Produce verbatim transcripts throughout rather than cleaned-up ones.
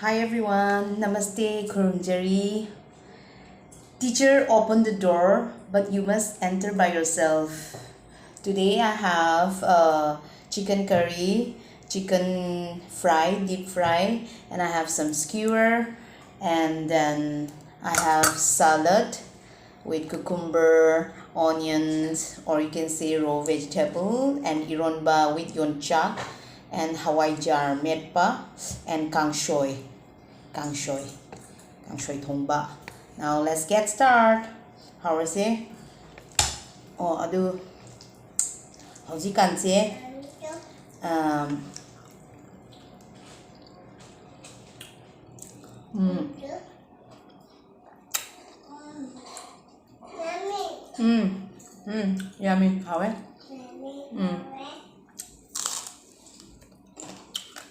Hi everyone, Namaste, ꯈꯨꯔꯨꯝꯖꯔꯤ꯫ Teacher, open the door, but you must enter by yourself. Today I have uh, chicken curry, chicken fry, deep fry, and I have some skewer, and then I have salad with cucumber, onions, or you can say raw vegetable, and ironba with yonchak, and hawaijar metpa, and kangshoi, kangshoi, kangshoi thongba. Now let's get start. ꯍꯧꯔꯁꯦ꯫ ꯑꯣ, ꯑꯗꯨ ꯍꯧꯖꯤꯛꯀꯥꯟꯁꯦ, ꯑꯝ, ꯎꯝ, ꯎꯝ, ꯎꯝ, yummy, ꯍꯥꯎꯋꯦ꯫ ꯎꯝ꯫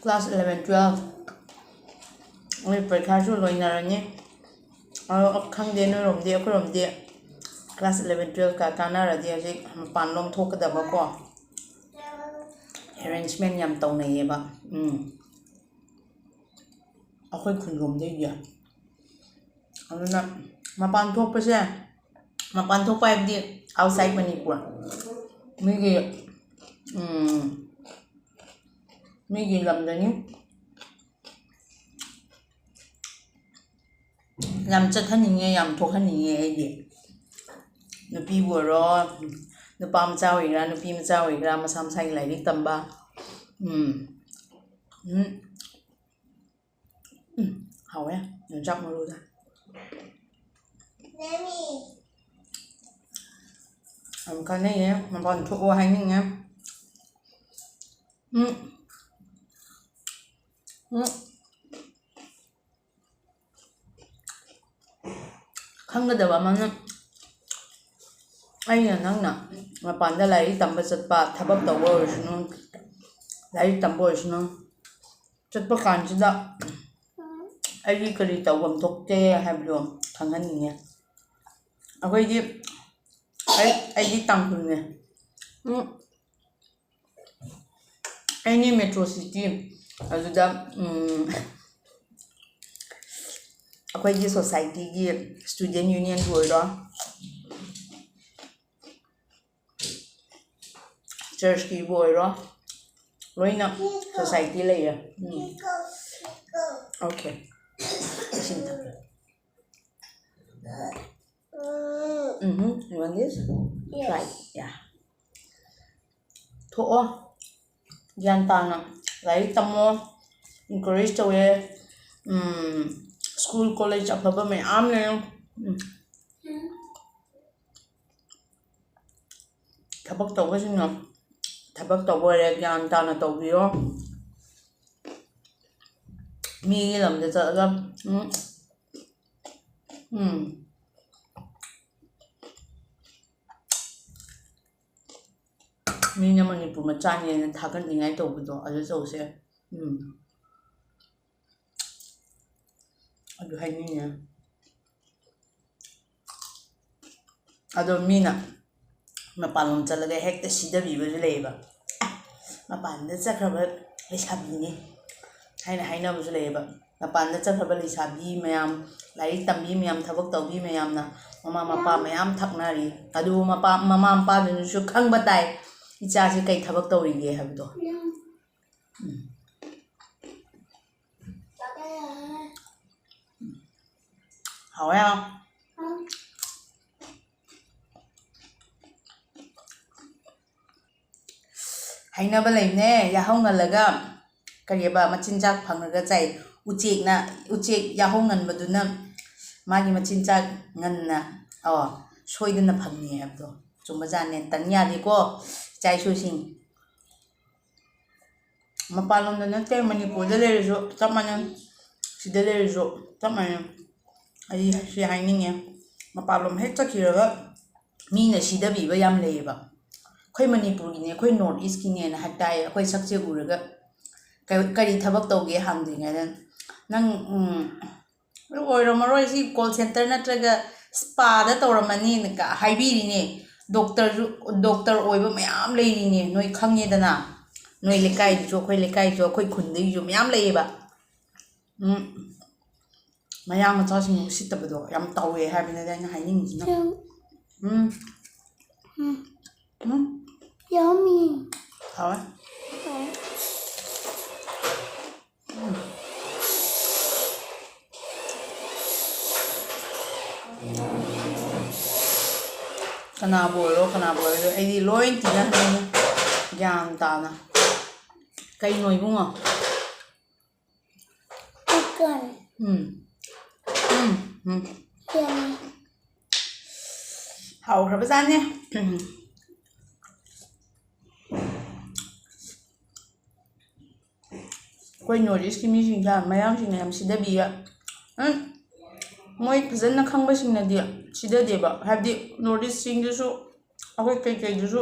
Class eleven, twelve ꯃꯣꯏ ꯄꯔꯤꯈꯥꯁꯨ ꯂꯣꯏꯅꯔꯅꯤ꯫ ꯑꯗꯣ ꯈꯪꯗꯦ, ꯅꯣꯏꯔꯣꯝꯗꯤ, ꯑꯩꯈꯣꯏꯔꯣꯝꯗꯤ class eleven, twelve ꯀ ꯀꯥꯟꯅꯔꯗꯤ ꯍꯧꯖꯤꯛ ꯃꯄꯥꯟꯂꯣꯝ ꯊꯣꯛꯀꯗꯕꯀꯣ arrangement ꯌꯥꯝ ꯇꯧꯅꯩꯌꯦꯕ꯫ ꯎꯝ꯫ ꯑꯩꯈꯣꯏ ꯈꯨꯟꯔꯣꯝꯗꯩꯗꯤ꯫ ꯑꯗꯨꯅ ꯃꯄꯥꯟ ꯊꯣꯛꯄꯁꯦ, ꯃꯄꯥꯟ ꯊꯣꯛꯄ ꯍꯥꯏꯕꯗꯤ outside ꯃꯅꯤꯄꯨꯔ, ꯃꯤꯒꯤ, ꯎꯝ, ꯃꯤꯒꯤ ꯂꯝꯗꯅꯤ꯫ ꯌꯥꯝ ꯆꯠꯍꯟꯅꯤꯡꯉꯦ, ꯌꯥꯝ ꯊꯣꯛꯍꯟꯅꯤꯡꯉꯦ ꯑꯩꯗꯤ꯫ ꯅꯨꯄꯤꯕꯨ ꯑꯣꯏꯔꯣ, ꯅꯨꯄꯥ ꯃꯆꯥ ꯑꯣꯏꯒꯦꯔꯥ, ꯅꯨꯄꯤ ꯃꯆꯥ ꯑꯣꯏꯒꯦꯔꯥ, ꯃꯁꯥ ꯃꯁꯥꯒꯤ ꯂꯥꯏꯔꯤꯛ ꯇꯝꯕ꯫ ꯎꯝ꯫ ꯎꯝ꯫ ꯎꯝ, ꯍꯥꯎꯋꯦ ꯌꯣꯡꯆꯥꯛ ꯃꯔꯨꯗ꯫ ꯌꯥꯝ ꯀꯥꯟꯅꯩꯌꯦ, ꯃꯄꯥꯟ ꯊꯣꯛꯑꯣ ꯍꯥꯏꯅꯤꯡꯉꯦ꯫ ꯎꯝ꯫ ꯎꯝ꯫ ꯈꯪꯒꯗꯕ ꯑꯃꯅ, ꯑꯩꯅ ꯅꯪꯅ ꯃꯄꯥꯟꯗ ꯂꯥꯏꯔꯤꯛ ꯇꯝꯕ ꯆꯠꯄ, ꯊꯕꯛ ꯇꯧꯕ ꯑꯣꯏꯔꯁꯅꯨ, ꯂꯥꯏꯔꯤꯛ ꯇꯝꯕ ꯑꯣꯏꯔꯁꯅꯨ, ꯆꯠꯄ ꯀꯥꯟꯁꯤꯗ ꯑꯩꯒꯤ ꯀꯔꯤ ꯇꯧꯐꯝ ꯊꯣꯛꯀꯦ ꯍꯥꯏꯕꯗꯣ ꯈꯪꯍꯟꯅꯤꯡꯉꯦ꯫ ꯑꯩꯈꯣꯏꯗꯤ, ꯑꯩ, ꯑꯩꯗꯤ ꯇꯥꯡꯈꯨꯜꯅꯦ꯫ ꯎꯝ꯫ Any metro city, ꯑꯗꯨꯗ, ꯎꯝ, ꯑꯩꯈꯣꯏꯒꯤ ꯁꯣꯁꯥꯏꯇꯤꯒꯤ ꯏꯁꯇꯨꯗꯦꯟ ꯌꯨꯅꯤꯌꯟꯕꯨ ꯑꯣꯏꯔꯣ, ꯆꯔꯆꯀꯤꯕꯨ ꯑꯣꯏꯔꯣ, ꯂꯣꯏꯅ ꯁꯣꯁꯥꯏꯇꯤ ꯂꯩꯌꯦ꯫ ꯎꯝ꯫ ꯑꯣꯀꯦ꯫ ꯏꯁꯤꯡ ꯊꯛꯀꯦ꯫ ꯎꯝ, you want this? Yes. Right, yeah. ꯊꯣꯛꯑꯣ, ꯒ꯭ꯌꯥꯟ ꯇꯥꯅ ꯂꯥꯏꯔꯤꯛ ꯇꯝꯃꯣ, encourage ꯇꯧꯋꯦ꯫ ꯎꯝ, ꯁ꯭ꯀꯨꯜ ꯀꯣꯂꯦꯖ ꯑꯐꯕ ꯃꯌꯥꯝ ꯂꯩ꯫ ꯎꯝ꯫ ꯊꯕꯛ ꯇꯧꯕꯁꯤꯡꯅ ꯊꯕꯛ ꯇꯧꯕ ꯑꯣꯏꯔꯦ, ꯒ꯭ꯌꯥꯟ ꯇꯥꯅ ꯇꯧꯕꯤꯌꯣ꯫ ꯃꯤꯒꯤ ꯂꯝꯗ ꯆꯠꯂꯒ, ꯎꯝ, ꯎꯝ, ꯃꯤꯅ ꯃꯅꯤꯄꯨꯔ ꯃꯆꯥꯅꯦꯅ ꯊꯥꯒꯠꯅꯤꯡꯉꯥꯏ ꯇꯧꯕꯗꯣ ꯑꯗꯨ ꯇꯧꯁꯦ꯫ ꯎꯝ꯫ ꯑꯗꯨ ꯍꯥꯏꯅꯤꯡꯉꯦ꯫ ꯑꯗꯣ ꯃꯤꯅ ꯃꯄꯥꯟꯂꯣꯝ ꯆꯠꯂꯒ ꯍꯦꯛꯇ ꯁꯤꯗꯕꯤꯕꯁꯨ ꯂꯩꯌꯦꯕ꯫ "ꯑꯦ, ꯃꯄꯥꯟꯗ ꯆꯠꯈ꯭ꯔꯕ ꯂꯩꯁꯥꯕꯤꯅꯤ" ꯍꯥꯏꯅ ꯍꯥꯏꯅꯕꯁꯨ ꯂꯩꯌꯦꯕ꯫ ꯃꯄꯥꯟꯗ ꯆꯠꯈ꯭ꯔꯕ ꯂꯩꯁꯥꯕꯤ ꯃꯌꯥꯝ, ꯂꯥꯏꯔꯤꯛ ꯇꯝꯕꯤ ꯃꯌꯥꯝ, ꯊꯕꯛ ꯇꯧꯕꯤ ꯃꯌꯥꯝꯅ ꯃꯃꯥ ꯃꯄꯥ ꯃꯌꯥꯝ ꯊꯛꯅꯔꯤ꯫ ꯑꯗꯨꯕꯨ ꯃꯄꯥ, ꯃꯃꯥ ꯃꯄꯥꯗꯨꯅꯁꯨ ꯈꯪꯕ ꯇꯥꯏ, ꯏꯆꯥꯁꯤ ꯀꯩ ꯊꯕꯛ ꯇꯧꯔꯤꯒꯦ ꯍꯥꯏꯕꯗꯣ꯫ ꯎꯝ꯫ ꯍꯥꯎꯋꯦ, ꯍꯥꯎꯋꯦ꯫ ꯍꯥꯏꯅꯕ ꯂꯩꯕꯅꯦ, ꯌꯥꯍꯧ ꯉꯜꯂꯒ ꯀꯔꯤꯑꯕ, ꯃꯆꯤꯟꯖꯥꯛ ꯐꯪꯉꯒ ꯆꯥꯏ꯫ ꯎꯆꯦꯛꯅ, ꯎꯆꯦꯛ ꯌꯥꯍꯧ ꯉꯟꯕꯗꯨꯅ ꯃꯥꯒꯤ ꯃꯆꯤꯟꯖꯥꯛ ꯉꯟꯅ, ꯑꯣ, ꯁꯣꯏꯗꯅ ꯐꯪꯉꯤ ꯍꯥꯏꯕꯗꯣ꯫ ꯆꯨꯝꯕꯖꯥꯠꯅꯦ, ꯇꯟ ꯌꯥꯗꯦꯀꯣ, ꯏꯆꯥ ꯏꯁꯨꯁꯤꯡ꯫ ꯃꯄꯥꯟꯂꯣꯝꯗ ꯅꯠꯇꯦ, ꯃꯅꯤꯄꯨꯔꯗ ꯂꯩꯔꯁꯨ ꯆꯞ ꯃꯥꯟꯅꯩ, ꯁꯤꯗ ꯂꯩꯔꯁꯨ ꯆꯞ ꯃꯥꯟꯅꯩ꯫ ꯑꯩ ꯁꯤ ꯍꯥꯏꯅꯤꯡꯉꯦ, ꯃꯄꯥꯟꯂꯣꯝ ꯍꯦꯛ ꯆꯠꯈꯤꯔꯒ ꯃꯤꯅ ꯁꯤꯗꯕꯤꯕ ꯌꯥꯝ ꯂꯩꯌꯦꯕ꯫ "ꯑꯩꯈꯣꯏ ꯃꯅꯤꯄꯨꯔꯒꯤꯅꯦ, ꯑꯩꯈꯣꯏ North East ꯀꯤꯅꯦꯅ" ꯍꯥꯏ ꯇꯥꯏꯌꯦ꯫ ꯑꯩꯈꯣꯏ ꯁꯛꯁꯦ ꯎꯔꯒ "ꯀ-, ꯀꯔꯤ ꯊꯕꯛ ꯇꯧꯒꯦ?" ꯍꯪꯗ꯭ꯔꯤꯉꯩꯗ, "ꯅꯪ, ꯎꯝ, ꯑꯣꯏꯔꯝꯃꯔꯣꯏ, ꯁꯤ call center ꯅꯠꯇ꯭ꯔꯒ spa ꯗ ꯇꯧꯔꯝꯃꯅꯤꯅ" ꯀ-, ꯍꯥꯏꯕꯤꯔꯤꯅꯦ꯫ ꯗꯣꯛꯇꯔꯁꯨ, ꯗꯣꯛꯇꯔ ꯑꯣꯏꯕ ꯃꯌꯥꯝ ꯂꯩꯔꯤꯅꯦ, ꯅꯣꯏ ꯈꯪꯉꯦꯗꯅ꯫ ꯅꯣꯏ ꯂꯩꯀꯥꯏꯗꯁꯨ, ꯑꯩꯈꯣꯏ ꯂꯩꯀꯥꯏꯁꯨ, ꯑꯩꯈꯣꯏ ꯈꯨꯟꯗꯒꯤꯁꯨ ꯃꯌꯥꯝ ꯂꯩꯌꯦꯕ꯫ ꯎꯝ꯫ ꯃꯌꯥꯡ ꯃꯆꯥꯁꯤꯡ ꯎꯁꯤꯠꯇꯕꯗꯣ ꯌꯥꯝ ꯇꯧꯋꯦ ꯍꯥꯏꯕꯅꯤꯗ ꯑꯩꯅ ꯍꯥꯏꯅꯤꯡꯉꯤꯁꯤꯅ꯫ ꯎꯝ꯫ ꯎꯝ꯫ ꯎꯝ꯫ Yummy. ꯍꯥꯎꯋꯦ꯫ ꯀꯅꯥꯕꯨ ꯑꯣꯏꯔꯣ, ꯀꯅꯥꯕꯨ ꯑꯣꯏꯔꯣ, ꯑꯩꯗꯤ ꯂꯣꯏ ꯇꯤꯟꯅꯍꯟꯅꯤꯡꯉꯤ, ꯒ꯭ꯌꯥꯟ ꯇꯥꯅ꯫ ꯀꯩꯅꯣ ꯏꯕꯨꯡꯉꯣ? Chicken. ꯎꯝ꯫ ꯎꯝ, ꯎꯝ꯫ Yummy. ꯍꯥꯎꯈ꯭ꯔꯕꯖꯥꯠꯅꯦ꯫ ꯑꯩꯈꯣꯏ North East ꯀꯤ ꯃꯤꯁꯤꯡꯗ ꯃꯌꯥꯡꯁꯤꯡꯅ ꯌꯥꯝ ꯁꯤꯗꯕꯤꯌꯦ꯫ ꯎꯝ, ꯃꯣꯏ ꯐꯖꯅ ꯈꯪꯕꯁꯤꯡꯅꯗꯤ ꯁꯤꯗꯗꯦꯕ, ꯍꯥꯏꯕꯗꯤ North East ꯁꯤꯡꯗꯨꯁꯨ ꯑꯩꯈꯣꯏ ꯀꯩꯀꯩꯗꯨꯁꯨ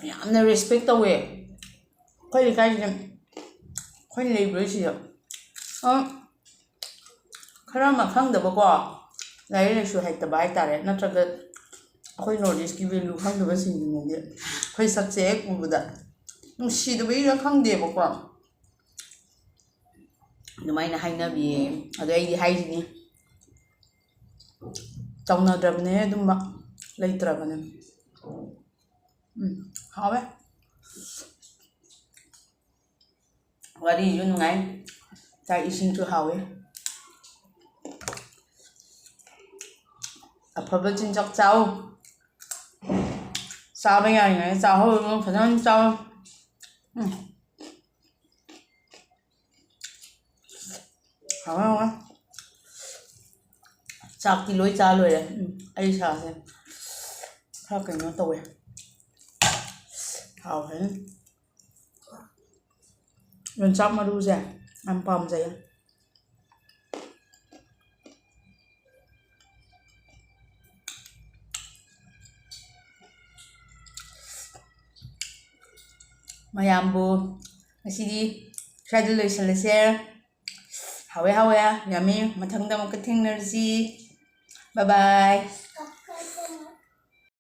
ꯌꯥꯝꯅ respect ꯇꯧꯋꯦ꯫ ꯑꯩꯈꯣꯏ ꯂꯩꯀꯥꯏꯁꯤꯗ, ꯑꯩꯈꯣꯏꯅ ꯂꯩꯕꯁꯤꯗ, ꯑ, ꯈꯔ ꯑꯃ ꯈꯪꯗꯕꯀꯣ, ꯂꯥꯏꯔꯤꯛ ꯂꯥꯏꯁꯨ ꯍꯩꯇꯕ ꯍꯥꯏꯇꯥꯔꯦ, ꯅꯠꯇ꯭ꯔꯒ ꯑꯩꯈꯣꯏ North East ꯀꯤ value ꯈꯪꯗꯕꯁꯤꯡꯗꯨꯅꯗꯤ ꯑꯩꯈꯣꯏ ꯁꯛꯁꯦ ꯍꯦꯛ ꯎꯕꯗ ꯅꯨꯡꯁꯤꯗꯕꯩꯔ ꯈꯪꯗꯦꯕꯀꯣ, ꯑꯗꯨꯃꯥꯏꯅ ꯍꯥꯏꯅꯕꯤꯌꯦ꯫ ꯑꯗꯣ ꯑꯩꯗꯤ ꯍꯥꯏꯁꯤꯅꯤ, ꯇꯧꯅꯗ꯭ꯔꯕꯅꯦ ꯑꯗꯨꯝꯕ, ꯂꯩꯇ꯭ꯔꯕꯅꯦ꯫ ꯎꯝ, ꯍꯥꯎꯋꯦ꯫ ꯋꯥꯔꯤꯁꯨ ꯅꯨꯡꯉꯥꯏ, ꯆꯥꯛ ꯏꯁꯤꯡꯁꯨ ꯍꯥꯎꯋꯤ꯫ ꯑꯐꯕ ꯆꯤꯟꯖꯥꯛ ꯆꯥꯎ꯫ ꯆꯥꯕ ꯌꯥꯔꯤꯉꯩꯗ ꯆꯥꯍꯧ, ꯐꯖꯅ ꯆꯥꯎ꯫ ꯎꯝ꯫ ꯍꯥꯎꯋꯦ, ꯍꯥꯎꯋꯦ꯫ ꯆꯥꯛꯇꯤ ꯂꯣꯏ ꯆꯥ ꯂꯣꯏꯔꯦ꯫ ꯎꯝ, ꯑꯩ ꯏꯁꯥꯁꯦ ꯈꯔ ꯀꯩꯅꯣ ꯇꯧꯋꯦ꯫ ꯍꯥꯎꯋꯦ꯫ ꯌꯣꯡꯆꯥꯛ ꯃꯔꯨꯁꯦ ꯌꯥꯝ ꯄꯥꯝꯖꯩ꯫ ꯃꯌꯥꯝꯕꯨ ꯉꯁꯤꯗꯤ ꯁ꯭ꯋꯥꯏꯗ ꯂꯣꯏꯁꯤꯜꯂꯁꯦ꯫ ꯍꯥꯎꯋꯦ, ꯍꯥꯎꯋꯦ, yummy꯫ ꯃꯊꯪꯗ ꯑꯃꯨꯛꯀ ꯊꯦꯡꯅꯔꯁꯤ꯫ Bye bye꯫